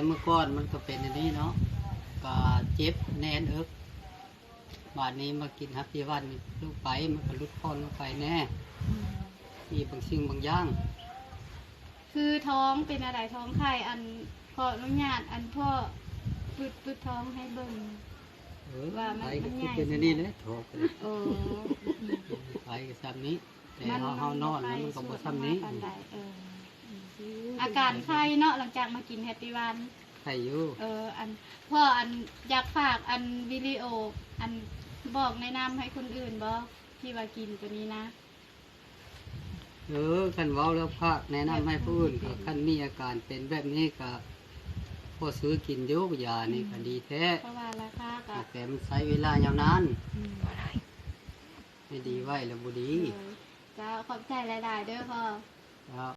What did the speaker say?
ເມື່ອກ່ອນມັນກໍເປັນອັນນີ້ເນາະ ກໍເຈັບແໜ້ນເອິກ ບາດນີ້ມາກິນຮັບເຈວັນລົງໄປ ມັນກໍຫຼຸດຜ່ອນລົງໄປແດ່ ມີບາງສິ່ງບາງຢ່າງ ຄືທ້ອງເປັນອະໄລ ທ້ອງໄຂ່ ອັນ ຂໍອະນຸຍາດ ອັນພໍ່ປຶດ ປຶດທ້ອງໃຫ້ເບິ່ງ ເອີ ວ່າມັນ ໄປກໍຄືເປັນອັນນີ້ແຫຼະ ທ້ອງກໍ ໂອ້ ໄປກໍຊ່ຳນີ້ ແຕ່ເຮົາ ເຮົານອນແລ້ວມັນກໍບໍ່ຊ່ຳນີ້ ເອີ ອາການໄຄເນາະ ຫຼັງຈາກມາກິນແຮັບປີ້ວັນ ໄຄຢູ່ ເອີ ອັນ ພໍ່ ອັນ ຢາກຝາກ ອັນ ວິດີໂອ ອັນ ບອກແນະນຳໃຫ້ຄົນອື່ນບໍ່ ທີ່ວ່າກິນໂຕນີ້ນະ? ເອີ ຄັນເວົ້າແລ້ວຝາກແນະນຳໃຫ້ຜູ້ອື່ນ ກໍຄັນມີອາການເປັນແບບນີ້ກໍພໍຊື້ກິນຢູ່ ຢານີ້ກໍດີແທ້ ເພາະວ່າລາຄາກໍ ແຕ່ມັນໃຊ້ເວລາຍາວນານ ອືມ ໃຫ້ດີໄວແລ້ວບໍ່ດີ ເຈົ້າ ຂອບໃຈຫຼາຍໆເດີພໍ່ ເຈົ້າ.